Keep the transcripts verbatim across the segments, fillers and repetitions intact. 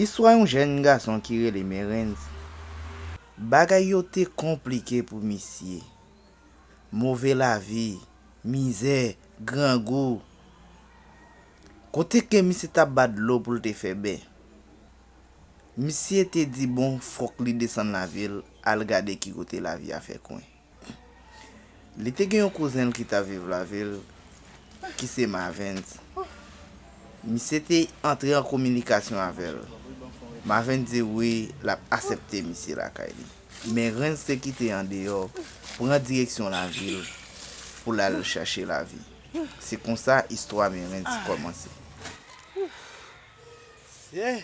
Istwa yon jèn gason ki rele Merenz. Bagay yo te konplike pou misye. Move lavi, mizè, grangou. Kote ke misye t ap bat dlo pou l te fè bè. Misye te di bon, fòk li desann lavil, al gade ki kote lavi a fè kwen. Li te gen yon kouzen l ki t ap viv lavil, ki se Mavens. Misye te antre an kominikasyon avè l. Mavens di wi, l ap aksepte misye lakay li. Men Rens te kite andeyò, pran direksyon lavil pou l al chache lavi. Se konsa istwa Merens kòmanse. Sye!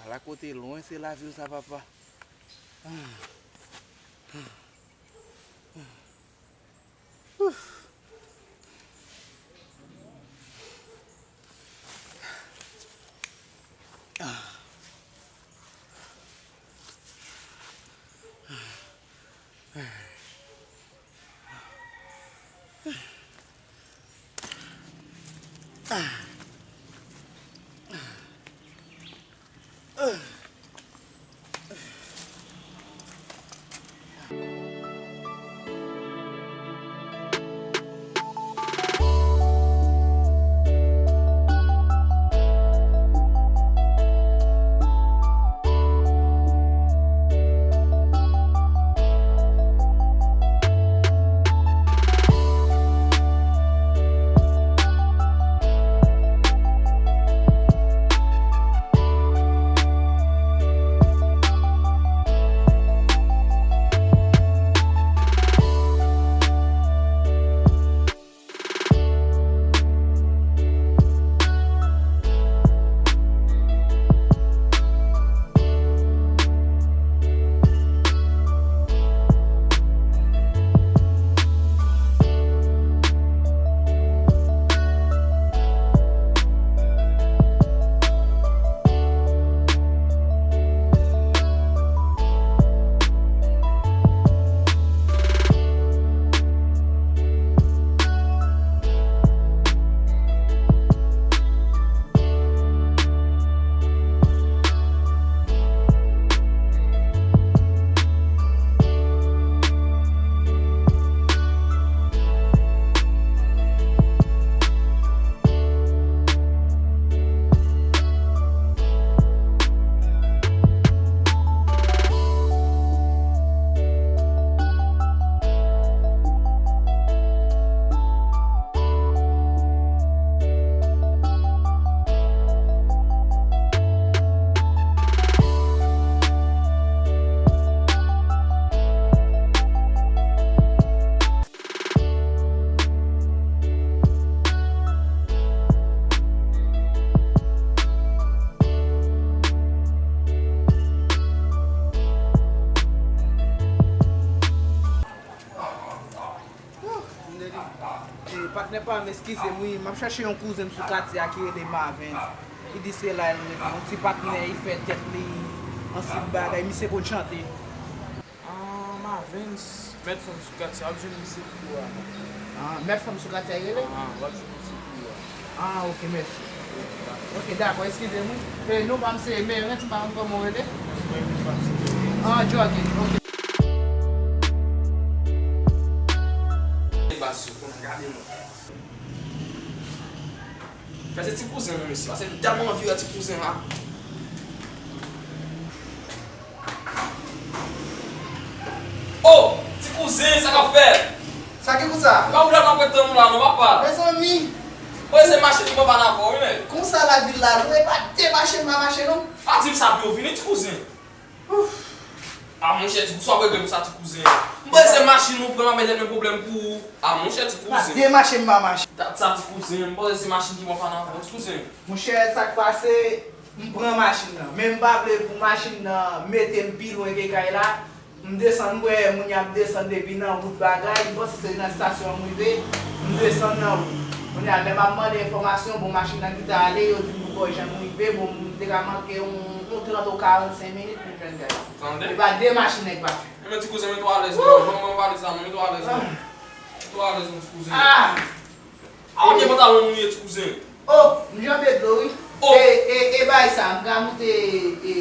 Ala kote lwen se lavil sa, papa. Patnè pa m, eskize m wi, m ap chache yon kouzen m sou katye a ki rele Mavens. Li di se la l rete. Yon ti patnè, li fè tèt li ansanm bagay, misye konn chante. Ah, Mavens, mèt fanm sou katye a, w ap jwenn misye pi wo a. Ah, mèt fanm sou katye a rele? Ah, w ap jwenn misye pi wo a. Ah, ok, mèsi. Ok, dakò, eskize m wi. E, non pa m se Merens, m pa konn kòman w rele. Mwen menm pa m se Merens. Ah, Jordan, ok. Gade baz yo, konnen, gade non. Fè se ti kouzen non mesye, paske m tèlman anvi wè ti kouzen la. Oh! Ti kouzen, sa k ap fèt? Sa ki kout sa? E pa ou la m ap ret tann ou la non, papa. Mezanmi! Bon, se mache ki papa nan avè w, wi, men. Konsa lavil la lwen, e pa de mache m pa mache non. Pa di m sa pou yo vini, ti kouzen. Ouf! Ah, monchè, ti kouzen, w ap regle pou sa, ti kouzen. M panse se machin ou pran, m ap mete nan pwoblèm pou ou. Ah, monchè, ti kouzen. Pa de mache m pa mache. Dat sa, ti kouzen, m panse se machin ki pran pa nan avè w, ti kouzen. Monchè, sa k pase, m pran machin nan. Men m pa vle pou machin nan mete m pi lwen ke kay la. M desann, m wè moun y ap desann depi nan wout bagay. M panse se nan estasyon an m rive. M desann nan wout. Kounye a, lè m ap mande enfòmasyon, bon, machin nan ki ta ale, yo di m pou bò jan m rive, bon, m te ka manke yon, yon trant ou karannsenk minit pou m jwenn kay la. Tande? E pa de machin nèg pa fè. Ebyen, ti kouzen, mete w alèz non. Ban m, ban m valiz la non, mete w alèz non. Mete w alèz non, ti kouzen. Ah! Ah, ou gen pantalon mouye, ti kouzen. Oh, m janbe dlo, wi. Oh! E, e, e bay sa, m ka moute e,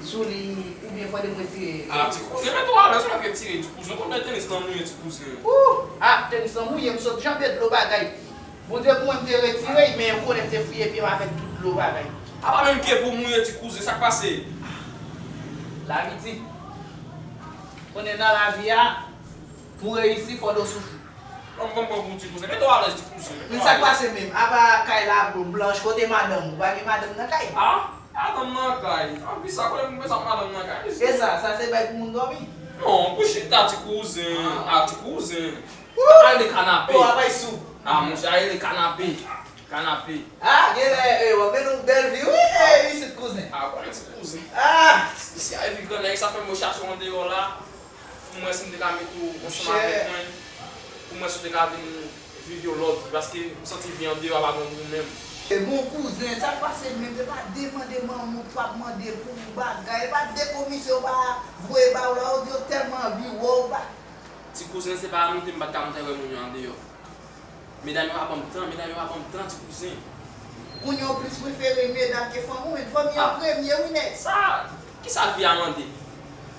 sou li oubyen fò de m retire? Ah, ti kouzen, men twò alèz, ou mèt retire, ti kouzen. Ou konn tenis lan mouye, ti kouzen. Ooh! Ah, tenis lan mouye, m sot janbe dlo bagay. Bondye pou mwen, m te retire, men ou konnen m te fouye pye m avèk tout dlo bagay. A pa menm pye pou mouye, ti kouzen, sa k pase? Lavi di. Konnen nan lavi a, pou reyisi, fò w soufri. Ban m, ban m, ban m pou ti kouzen. Mete w alèz, ti kouzen. Men sa k pase menm? Apa kay la blanch, kote madanm ou? Pa gen madanm nan kay? Ah, madanm nan kay. Anvi sa, konnen pou mwen sa madanm nan kay. E sa, sa se bay pou moun dòmi? Non, pou chita, ti kouzen. Ah, ti kouzen. Woo! A rele kanape. Oh, apay sou. Ah, monchè, a rele kanape. Kanape. Ah, genlè, eh, w ap mennen yon bèl vi, wi, eh, isit, kouzen. Ah, konnen ti kouzen. Ah! Isi a evi grannèg, sa fè m rechache w andeyò la. Pou m wè si m te ka mete w ansanm avèk mwen. Pou m wè si w te ka vin viv yon lòt vi, paske m santi vi andeyò a pa bon pou ou menm. E bon, kouzen, sa k pase menm? Se pa de mande manman w t ap mande pou bagay, e pa de komisyon yo pa voye ba w la, yo di yo tèlman anvi wè w, pa. Ti kouzen, se pa moute m pa t ka moute avè moun yo andeyò. Medam yo pa ban m tan, medam yo pa ban m tan, ti kouzen. Kounye a w plis prefere medam ke fanmi w, men fanmi an premye, wi, nèg. Sa, kisa vi a mande?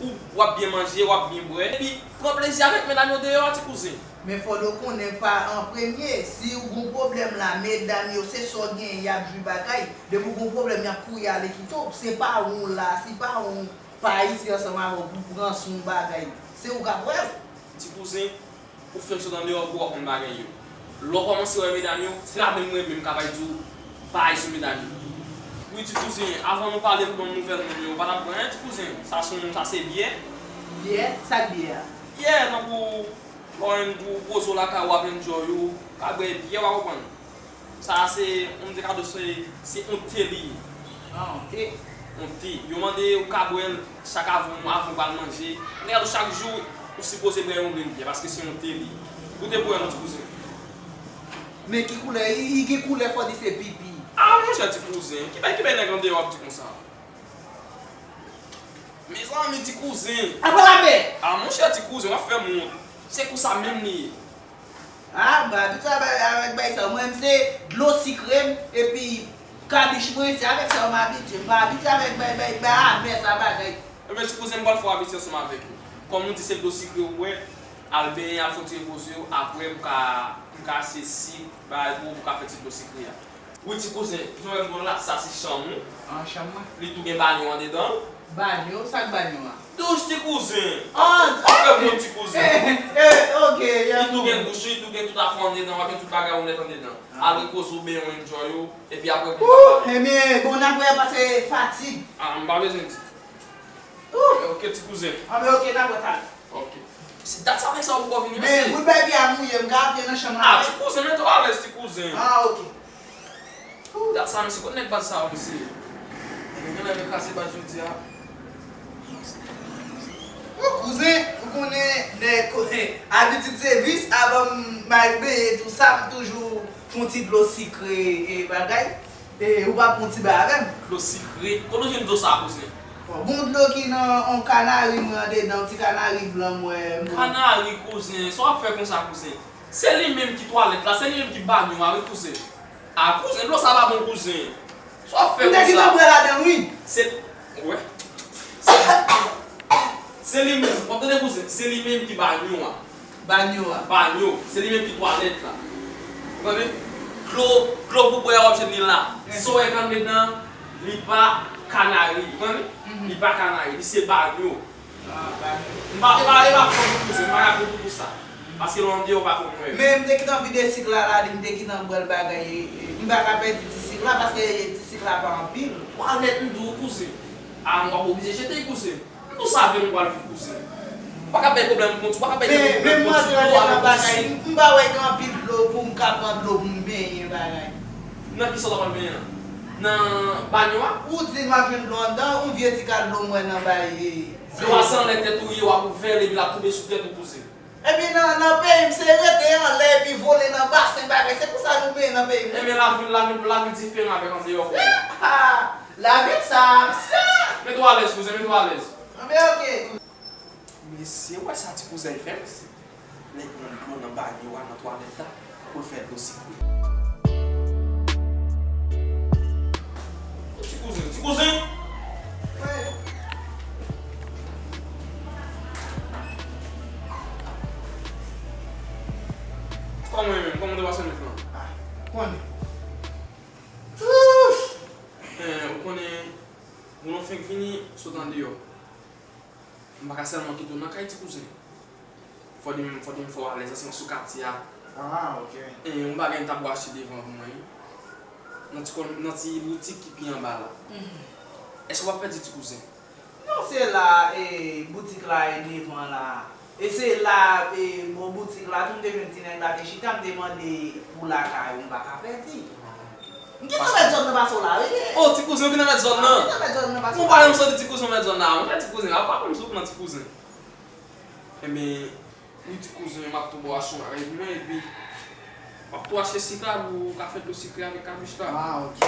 Ou, w ap byen manje, w ap byen bwè, epi pran plezi avèk medam yo deyò a, ti kouzen. Men fò w konnen pa an premye, si w gon pwoblèm la, medam yo, se sa w genyen, y ap jwi bagay. Depi w gon pwoblèm, y ap kouri ale kite w. Se pawon w la, si pawon w pa isi ansanm avè w pou pran swen w bagay, se ou k ap wè l. Ti kouzen, ou fèk sot andeyò pou w ap konn bagay yo. Lè w kòmanse wè medam yo, se la menm mwen menm k ap al di w bagay sou medam yo. Wi, ti kouzen, avan nou pale pou ban m nouvèl moun yo, ou pa t ap pran anyen, ti kouzen. Sa se yon, sa se byè. Byè? Sa k byè a? Byè, tankou lè w enn gwo poze w lakay ou ap enjoy ou, ka bwè byè, w a konprann. Sa a se, m te ka di w se, se yon te li ye. Ah, yon te. Yon te. Yo mande ou ka bwè l chak avan, avan w pral manje. M te ka di w chak jou, ou sipoze bwè yon grenn byè, paske se yon te li ye. Goute pou wè non, ti kouzen. Men ki koulè? Li, li gen koulè, fò di se pipi. Ah, monchè, ti kouzen. Ki bay, ki bay nèg andeyò ap di konsa? Mezanmi, ti kouzen. Apa la pè? Ah, monchè, ti kouzen, w ap fè m wont. Se konsa menm li ye. Ah, m pa abitye avè-, avèk bagay sa yo. Mwen menm se dlo sikre m, epi kabich mwen, se avèk sa yo m abitye. M pa abitye avèk bay, bay, bay amè sa bagay. Ebyen, ti kouzen, m pral fè w abitye ansanm avèk yo. Kòm nou di se dlo sikre ou bwè, al benyen, al fè yon ti repoze w, apre m ka, m ka achte sik, bagay pou ou, pou w ka fè ti dlo sikre a. Wi, ti kouzen, jan w wè m di w la, sa se chanm ou. Ah, chanm mwen. Li tou gen banyo andedan l. Banyo? Sa k banyo a? Douch, ti kouzen. Ah, ok. Fè bon, ti kouzen. Eh, eh, ok. Li tou gen douch, li tou gen tout afè andedan, w ap gen tout bagay ou nèt andedan. Ah. Al repoze w, benyen w, enjoy ou, epi apre pou w ka pale. Ebyen, bon, n ap wè pase fatig. Ah, m pa bezwen di. Ooh. Ok, ti kouzen. Ah, men ok, n ap wè talè. Ok. Se dat sa nèg sa yo poko vini, mesye. Men, bout bay pye a mouye, m ka ap nan chanm la. Ah, ti kouzen, mete w alèz, ti kouzen. Ah, ok. Dat sa, mesye, kot nèg baz sa yo, mesye? Nèg yo genlè vin kraze baz jodi a. Bon, kouzen, ou konnen, nèg, abitid se vis, avan m al benyen tou sa, m toujou fè yon ti dlo sikre e bagay. E, ou pa pran ti bay avè m? Dlo sikre? Kote w jwenn dlo sa, kouzen? Bon, bon dlo ki nan yon kanari mwen andedan, yon ti kanari blan mwen. Kanari, kouzen? Sa w ap fè konsa, kouzen? Se li menm ki twalèt la, se li menm ki banyo a, wi, kouzen. A, kouzen, dlo sa pa bon, kouzen. Sa w ap fè konsa? M te gentan bwè ladan l, wi. Se, w wè? Se, se li menm, w ap tande, kouzen? Se li menm ki banyo a. Banyo a. Banyo. Se li menm ki twalèt la. Ou konprann? Dlo, dlo pou bwè a w ap jwenn li la. Sa w wè k andedan, li pa kanari. Ou konprann? Li pa kanari, li se banyo. Ah, banyo. M pa, m pa, e pa fòt ou kouzen, m pa ka kont ou pou sa. Paske lè w andeyò, w pa konn wè. Men m te gentan vide sik la, la, m te gentan bwè l bagay. M pa ka pèdi ti sik la, paske ti sik la pa anpil. Twalèt, m di w, kouzen. A, m p ap oblije jete l, kouzen. M tou save m pral viv, kouzen. Ou pa ka bay pwoblèm pou kont ou, ou pa ka bay tèt ou pwoblèm pou ti dlo avèk ti sik. M pa wè gen anpil dlo pou m ka pran dlo pou m benyen bagay. Nan kisa w ta pral benyen an? Nan banyo a? Ou di m ap jwenn dlo anndan, yon vye ti kal dlo m wè nan bay. Dlo a se anlè tèt ou ye, w ap ouvè l epi l ap tonbe sou tèt ou, kouzen. Epi nan, nan peyi m, se rete anlè epi vole nan basen bagay. Se konsa nou benyen nan peyi m. Ebyen, lavi, lavi, lavi diferan avèk andeyò, kouzen. Lavi sa, sa. Mete w alèz, kouzen, mete w alèz. Anben, ok. Mesye, w wè sa ti kouzen fè, mesye? Nèg pran dlo nan banyo a, nan twalèt la, pou l fè dlo sikre. Kouzen! Kòman w ye menm? Kòman w te pase nwit lan? Ah, konnen. Ouf! Eh, ou konnen, moun ou fenk vini sot andeyò. M pa ka sèlman kite w nan kay ti kouzen. Fò di m, fò di m fè w alèz ansanm sou katye a. Ah, ok. E yon bagay m ta pou achte devan pou mwen, wi. Nan ti kòn, nan ti boutik ki pi anba la. Mhm. Èske w ap pèdi ti kouzen? Non, se la, e, boutik la, e, devan la. E se la, e, bò boutik la, tou m te jwenn ti nèg la te chita, m te mande pou lakay ou, m pa ka pèdi. M gentan mèt zòn nan pase w la, wi. Oh, ti kouzen, ou gentan mèt zòn nan? Ah, m gentan mèt zòn nan pase w la. Mwen pa janm santi ti kouzen mèt zòn nan. Mwen fè ti kouzen, apa konn sou plan ti kouzen. Enben, wi, ti kouzen, m ap tou ba w asyon la, epi mwen, epi m ap tou achte sik la pou w ka fè dlo sikre avèk kabich la. Ah, ok.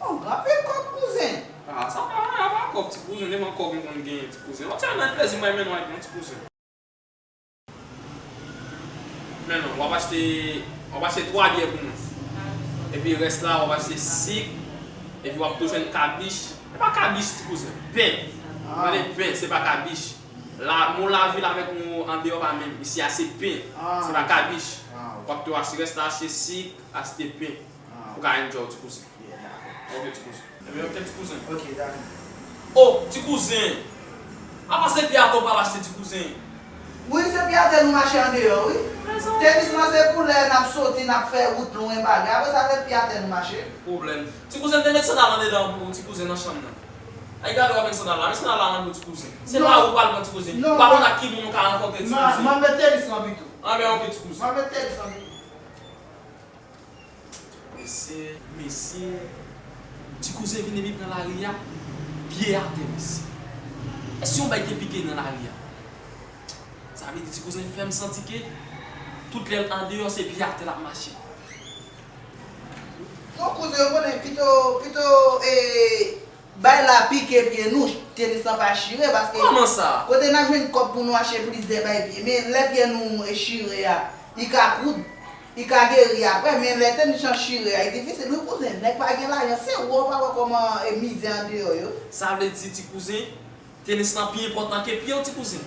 Oh, anpil kòb, kouzen. Ah, sa pa, sa pa kòb, ti kouzen, devan kòb m konn genyen, ti kouzen. Lòt semèn, plezi mwen mennen w ak mwen, ti kouzen. Men non, w ap achte, w ap achte twa byè pou mwen. Epi rès la, w ap achte sik, epi w ap tou jwenn kabich. E pa kabich, ti kouzen, pen. Ah. Tande, pen, se pa kabich. La, mo lavil avèk mo andeyò pa menm. Isi a se pen, ah, se pa kabich. Ah, ok. W ap tou achte rès la, achte sik, achte pen. Ah. Ou ka enjoy, ti kouzen. Yeah, dakò. Ok, ti kouzen. Ebyen, ok, ti kouzen. Ok, dakò. Oh, ti kouzen! Apa se pye atè w pral achte, ti kouzen? Wi, se pye atè nou mache andeyò, wi. Mezanmi. Tenis lan se pou lè n ap soti, n ap fè wout nou, en bagay. Apre sa, se pye atè nou mache. Pwoblèm. Ti kouzen, te met sandal andedan pou ti kouzen nan chanm nan. Ay, gade w ap met sandal la. Met sandal la nan do ti kouzen. Se pa ou pral pran ti kouzen. Non, ou pa konn ak ki moun ou ka rankontre ti kouzen. M ap met tenis lan pito. Anben, ok, ti kouzen. M ap met tenis lan pito. Mesye, mesye, ti kouzen vin epi pran lari a, pye atè, mesye. Èske yon bay te pike nan lari a? Sa vle di ti kouzen fè m santi ke tout lè l andeyò, se pye atè l ap mache. Non, kouzen, ou konnen, pito, pito, e, bay la pike pye nou, tenis lan pa chire, paske... Kòman sa? Kote n ap jwenn kòb pou nou achte plizyè bay pye, men lè pye nou, e, chire a, li ka koud, li ka geri apre, men lè tenis lan chire a, li difisil, wi, kouzen, nèg pa gen lajan, se wè w pa wè kòman, e, mizè andeyò yo. Sa vle di, ti kouzen, tenis lan pi enpòtan ke pye w, ti kouzen?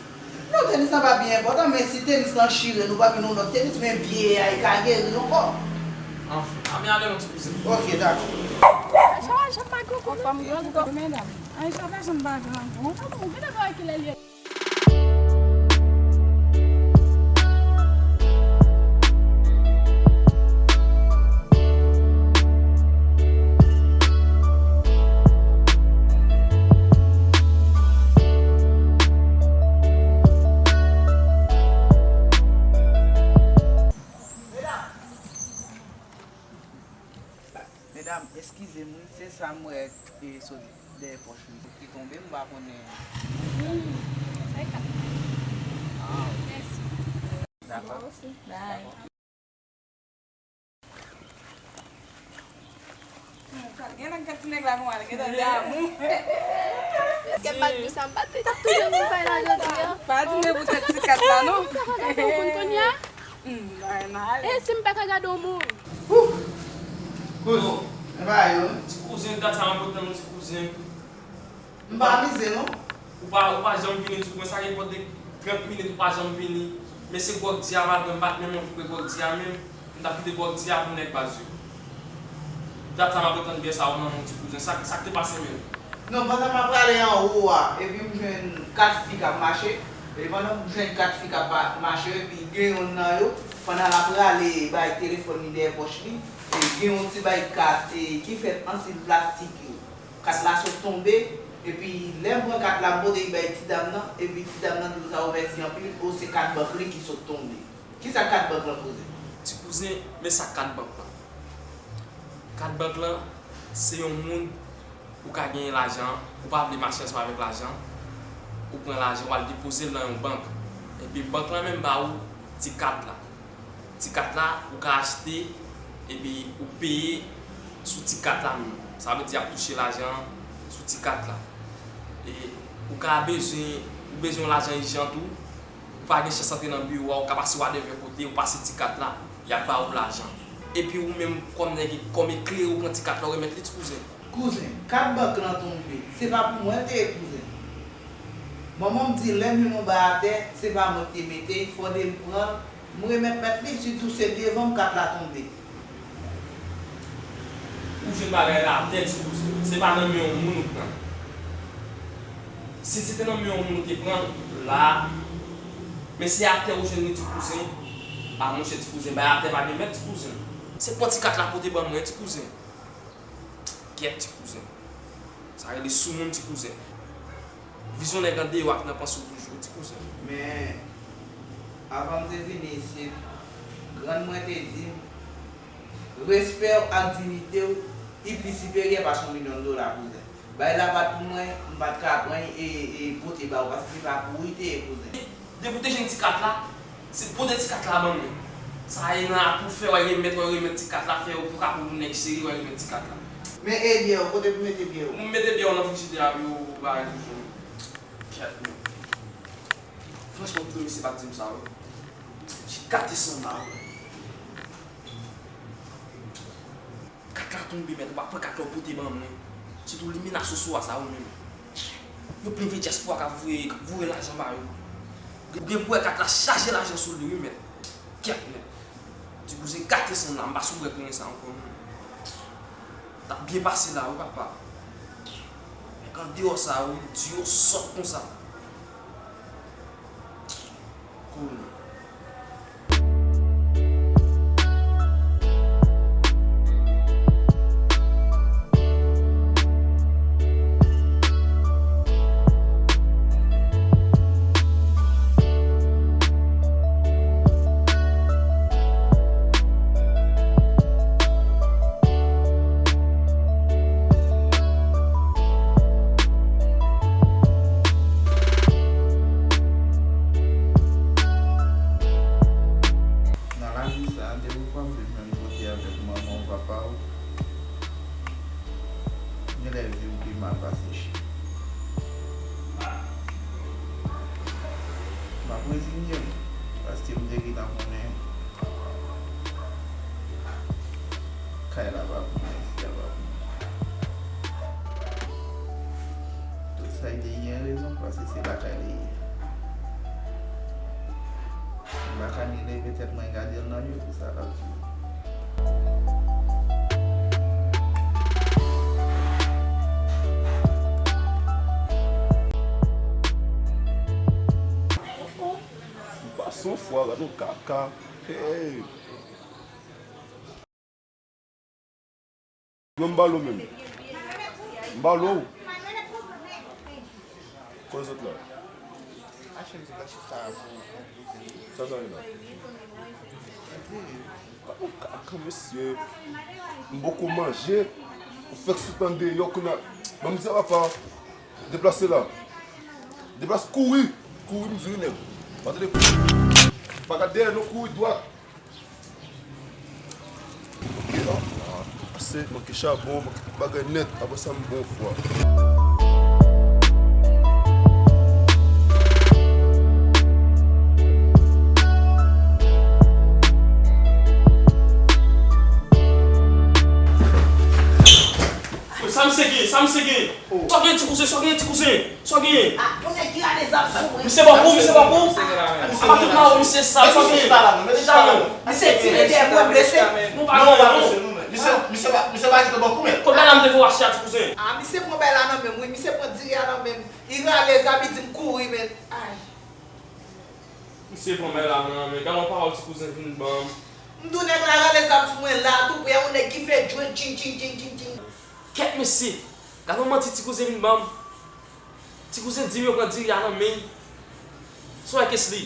Non, tenis lan pa pi enpòtan, men si tenis lan chire, nou pral jwenn yon lòt tenis, men pye a, li ka geri ankò. Anfen, a, men ale non, ti kouzen. Ok, dakò. Sa va, sa pa gran kouzen. An fanm gran kò, medam. Ay, sa pa janm pa gran. Bon, bon, bon, gade bò kilè l ye. Medam, eskize m wi, se sa m wè, e, sot dèyè pòch li ki tonbe, m pa konnen. Hmm, se ka. Ah, ok. Mèsi. Dakò. Mwen osi. Bye. Dakò. Gen nan kat ti nèg la konsa, li gentan damou. Kèt bat mi sa, m pa t ap tou janm bay la jodi a. Pa di men pou tèt ti kat la, non. Ou ta ka gade w moun kounye a? Hmm, bay mal. E si m pa ka gade w moun? Ouf! Kouz, men pa yo, wi. Ti kouzen, dat sa m ap tann ou, ti kouzen. M pa mize, non. Ou pa, ou pa janm vini, ti kouzen, sa gen pwòt de trant minit ou pa janm vini. Men se gwòg di a, malgre m pa t menm anvi bwè gwòg di a, men m t ap kite gwòg di a pou nèg baz yo. Dat sa m ap tann byè sa yo nan men w, ti kouzen. Sa, sa k te pase menm? Non, pandan m ap prale anwo a, epi m jwenn kat fi k ap mache. E pandan m jwenn kat fi k ap pa-, mache, epi gen yonn nan yo, pandan l ap prale bay telefòn li dèyè pòch li, e gen yon ti bay kat, e, ki fèt an sil plastik yo. Kat la sot tonbe, epi lè m pran kat la, m pote li bay ti dam nan, epi ti dam nan di m sa, o, mèsi anpil, o, se kat bank li ki sot tonbe. Kisa kat bank lan koze? Ti kouzen, men sa kat bank lan. Kat bank lan, se yon moun ou ka genyen lajan, ou pa vle mache ansanm avèk lajan, ou pran lajan, ou al depoze l nan yon bank. Epi bank lan menm ba ou ti kat la. Ti kat la, ou ka achte, epi ou peye sou ti kat la menm. Sa vle di y ap touche lajan an sou ti kat la. E ou ka bezwen, ou bezwen yon lajan ijan tou, ou pa gen chans antre nan biwo a, ou ka pase whatever kote, ou pase ti kat la, y ap ba ou lajan. Epi ou menm kòm nèg, kòm eklere, ou pran ti kat la, ou remèt li, ti kouzen. Kouzen, kat bank lan tonbe. Se pa pou mwen l te ye, kouzen. Manman m di lè m jwenn yon bagay atè, se pa mwen k te mete l, fòde m pran l, m remèt mèt li, sitou se devan m kat la tonbe. Ou jwenn bagay la atè, ti kouzen. Se pa nan men yon moun ou pran l. Si se te nan men yon moun ou te pran l, la, men se atè ou jwenn li, ti kouzen. A monchè, ti kouzen, bay atè pa gen mèt, ti kouzen. Se pran ti kat la pote ban mwen, ti kouzen. Kèt, ti kouzen. Sa rele soumoun, ti kouzen. Vizyon nèg andeyò ak nan panse w toujou, ti kouzen. Men, avan m te vini isit, grann mwen te di m, respè w ak diyite w, li pi siperyè pase yon milyon dola, kouzen. Bagay la pa t pou mwen, m pa t ka pran l e, e pote ba w, paske se pa pou ou li te ye, kouzen. Depi w te jwenn ti kat la, se pote ti kat la ban mwen. Sa e nan apou fè, w al remèt, w al remèt ti kat la, fè w pou ka pou nèg seri, w al remèt ti kat la. Men e byè w, kote pou mete byè w? M mete byè w nan frijidè a, pou yo bare toujou. Kèt, men. Franchman, tout mesye pa t di m sa, wi. Jis gate san ba, wi. Kat la tonbe, mèt, ou pa pran kat la, ou pote ban mwen. Sitou limina soso a sa ou menm. Yo plen vye dyaspora k ap voye, k ap voye lajan ba yo. Ou gen pou wè kat la chaje lajan sou li, wi, mèt. Kèt, mèt. Ti kouzen gate san nan, m pa sou brèk mwen sa ankò, non. T ap byen pase la, wi, papa. Nèg andeyò sa, wi, di yo sòt konsa. Cool. Nan lavi sa a, depi w pa viv menm kote avèk manman w, papa w, genlè vi w pi mal pase chen. M ap rezinye m, paske m te gentan konnen kay la pa pou mwen, fi a pa pou mwen. Tout sa te gen rezon, paske se lakay li ye. M pa ka ni leve tèt mwen gade l nan je pou sa l ap di. M pase yon fwa, gade yon kaka. Hey! Mwen m ba l ou menm. M ba l ou. Kote zòt la? Sa sa ye la? Gade yon kaka, mesye. M poko manje. Ou fèk sot andeyò kounye a. Ban m di a papa. Deplase la. Deplase, kouri. Kouri, m di wi nèg. Pa tande kouri. Pa gade dèyè non, kouri dwat. Ok, a, a, ase, manke chabon, manke tout bagay nèt, apre sa m bon fwa. Sa misye gen, sa misye gen. Sa w gen ti kouzen, sa w gen ti kouzen. Sa w genyen? Ah, yon nèg ki rale zam sou mwen. Misye bòkò, misye bòkò. Apa tout mawon misye sal, sa w genyen? Chita non. Misye tire dèyè mwen, blese. Nou pa gen anyen non. Misye, misye pa, misye pa kite bòkò, men. Kot bagay la m te fè w achte a, ti kouzen? Ah, misye pran bagay la nan men m, wi. Misye pran diri a nan men m. Li rale zam, li di m kouri, men. Ay. Misye pran bagay la nan men m. Gade yon pawòl ti kouzen vin ban m. M di w nèg la rale zam sou mwen la, tou prè, yon nèg ki fè jwenn tching, tching, tching, tching, tching. Kèt mesye! Gade yon manti ti kouzen vin ban m. Ti kouzen di m yo pran diri a nan men l. Sa w wè Kesly?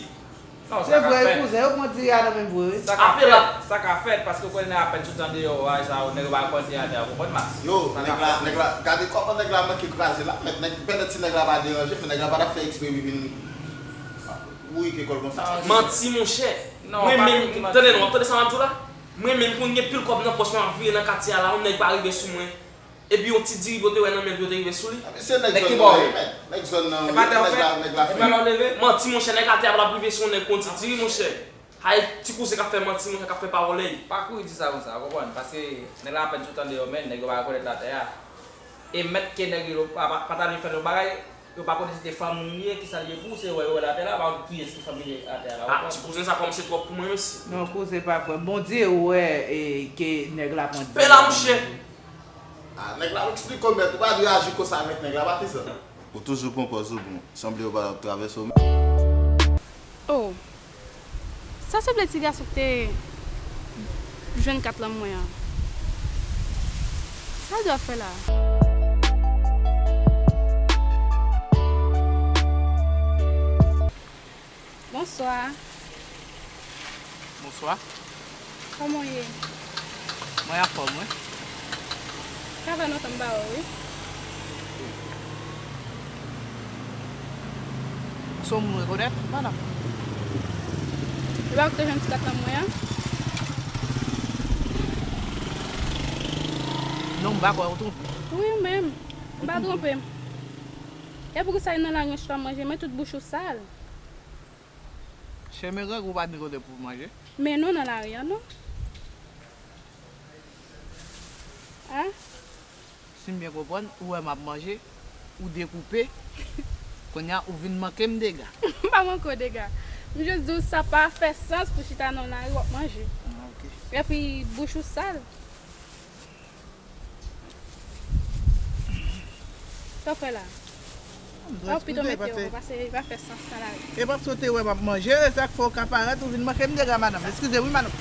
Se vre wi kouzen, yo pran diri a nan men m vre wi. Sa ka fèt, sa ka fèt, paske w konnen apèn soti andeyò a, sa yo, nèg yo pa konn diri a, ou konprann, Max? Yo, nèg la, nèg la, gade kòman nèg la manke kraze la, mèt, nèg, pèdèt si nèg la pa deranje, men nèg la pa t ap fè ekspre wi vin bourike kò l konsa. Manti, monchè. Mwen menm, tande non, tande sa m ap di w la? Mwen menm, pou m gen pil kòb nan pòch mwen, m ap vire nan katye a la, yon nèg pa rive sou mwen. Epi yon ti diri yo te wè nan men l, yo te rive sou li. Nèg ki ba w li? Nèg zòn nan, wi, nèg la, nèg la fè. Manti, monchè, nèg atè a pa t ap rive sou yon nèg pou yon ti diri, monchè. Ay, ti kouzen k ap fè manti, monchè, k ap fè pawòlèy. Pa kouri di sa konsa, w konprann? Paske nèg la apèn sot andeyò, men nèg yo pa rekonèt latè a. E mèt ke nèg yo pa, pa, pa ta vle fè nou bagay, yo pa konnen si te fanmi w li ye, kisa l ye pou ou, se wè yo wè latè la, pa konn kiyès ki fanmi li latè a la, w konprann? Ah, ti kouzen sa kòmanse twòp pou mwen, mesye. Non, kouzen pa kwè. Bondye wè, e, ke nèg la pran. Pe la, monchè. Ah, nèg la, m eksplike w, mèt, ou pa dwe aji konsa avèk nèg la, patizan. Ou toujou pran pòz ou bon. Sanble yo pa t ap travèse w menm. Oh. Sa sanble ti gason ki te jwenn kat lanmou mwen an. Sa l dwe ap fè la? Bonswa. Bonswa. Kòman w ye? Mwen anfòm, wi. Sa fè lontan m pa wè w, wi. Ou se yon moun m rekonèt, madanm? E pa ou ki te jwenn ti kat lanmou mwen an? Non, m pa kwè ou twonpe. Wi, ou menm. M pa twonpe m. E poukisa w nan lari yon chita manje, men tout bouch ou sal. Chemen règ ou pa ni kote pou manje? Men non nan lari a, non. A? Si m byen konprann, ou wè m ap manje, ou dekoupe, kounye a ou vin manke m dega. M pa manke w dega. M jis di w sa pa fè sans pou chita nan lari w ap manje. Ah, ok. Epi bouch ou sal. Sa w fè la? Ou pito mete yo, paske li pa fè sans nan lari. E paske w te wè m ap manje, e sa k fè w ka parèt, ou vin manke m dega, madanm. Eskize wi, madanm.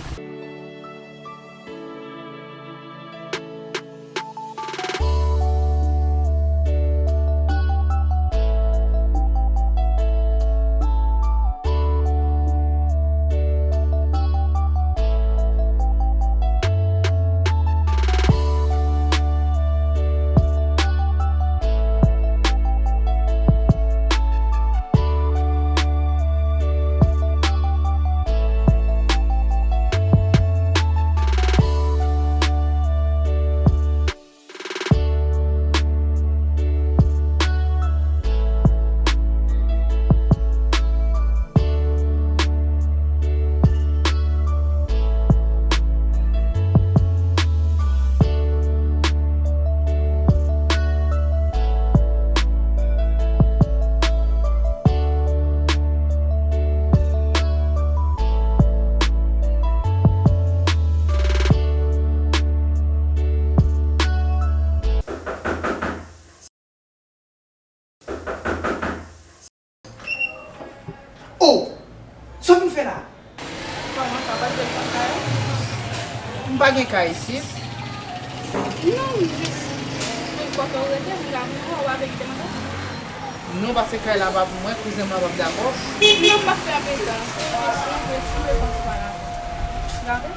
Oh! Sa w vin fè la? Kòman sa, pa jwenn kay? M pa gen kay isit. Non, m jis swiv kote w rete, m vin la pou mwen, w ap evite mwen. Non, paske kay la pa pou mwen, kouzen m lan p ap dakò. Non, m pa fè anpil tan. Se yon kesyon de ti repons pa la. Gade.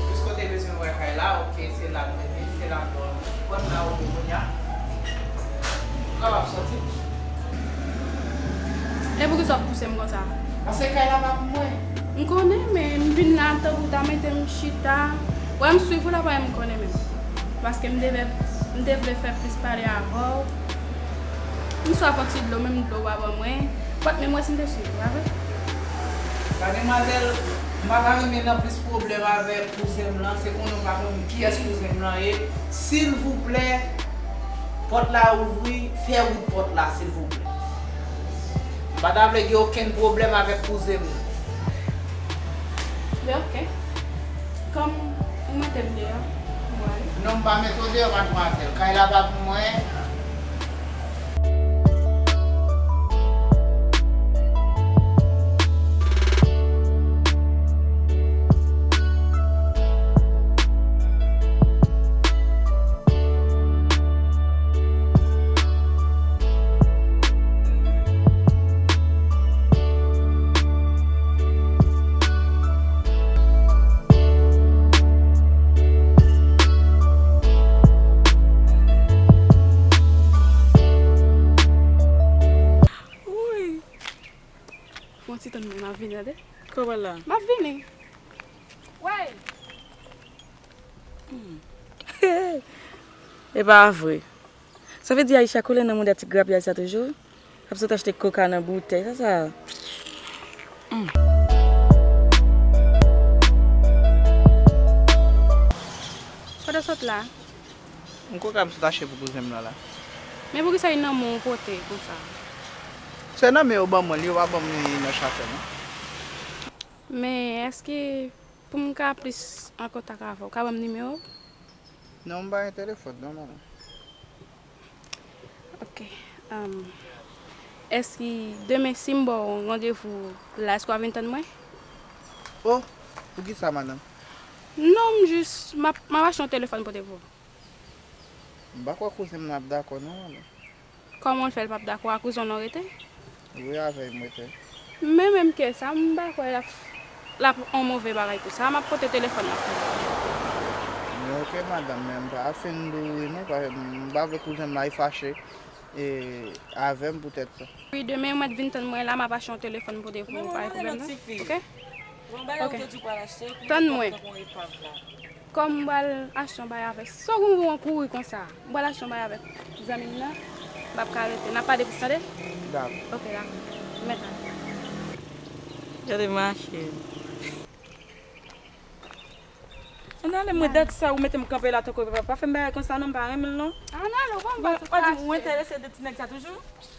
Piske w te bezwen wè kay la, oke, se la m rete, se la m dòmi. Bon, la ou ye kounye a. Ou kapab sòti. E poukisa w ap pouse m konsa? Paske kay la pa pou mwen. M konnen, men m vin la tankou w ta mete m chita. Wè, m swiv ou la, paske m konnen menm. Paske m te vle, m te vle fè plis pale avè w. M swaf yon ti dlo, menm dlo w pa ban mwen. Ou pa t menm wè si m te swiv ou, pa vre? Madanmwazèl, m pa ta renmen nan plis pwoblèm avèk kouzen m lan, se konnen w pa konn kiyès kouzen m lan ye. Silvouplè, pòt la ouvri, fè wout pòt la, silvouplè. M pa ta vle gen okenn pwoblèm avèk kouzen m nan. Byen, oke. Kòm ou mete m deyò, m prale. Non, m pa mete w deyò, madmwazèl. Kay la pa pou mwen. Vini tande. Kòman la? M ap vini. Wey. E pa vre. Sa vle di Aisha kole nan mouda ti grapyay sa toujou? L ap sot achte koka nan boutèy. Sa sa. Kote w sot la? M koka m sot achte pou kouzen m nan la. Men poukisa li nan men w pote konsa? Se nan men yo ban mwen li, yo pa ban m li nan chafè non. Men èske pou m ka plis an kontak avè w, w ka ban m nimewo w? Non, m pa gen telefòn non, manman. Ok. Um, èske demen si m ba w randevou la, èske w a vin tann mwen? Oh, poukisa, madanm? Non, m jis, m ap, m ap achte yon telefòn pote pou ou. M pa kwè kouzen m nan ap dakò non, manman. Kòman w fè l p ap dakò a kouzen w nan w rete? Wi, avè l m rete. Men menm ke sa, m pa kwè l ap, l ap yon move bagay pou sa. M ap pote telefòn nan pou ou. Men oke, madanm, men m pa fin di w wi non, paske m pa vle kouzen m nan fache e, avè m poutèt sa. Wi, demen ou mèt vin tann mwen la, m ap achte yon telefòn pote pou ou, pa gen pwoblèm non. Oke? Bon, bagay ou te di w pral achte, pou Tann ou mwen. Pran yon epav la. Kòm m pral achte yon bagay avèk, sa w gen pou w kouri konsa? M pral achte yon bagay avèk zanmi m nan, m p ap ka rete. N ap pale plis, tande? Dakò. Ok, dakò. Mèt ale. Gade mache. Ann ale, mwen dat sa ou mete m kanpe la tankou epav. Pa fè m bagay konsa non, m pa renmen l non. Ann ale, w pa m Ou pa di ou enterese de ti nèg sa toujou?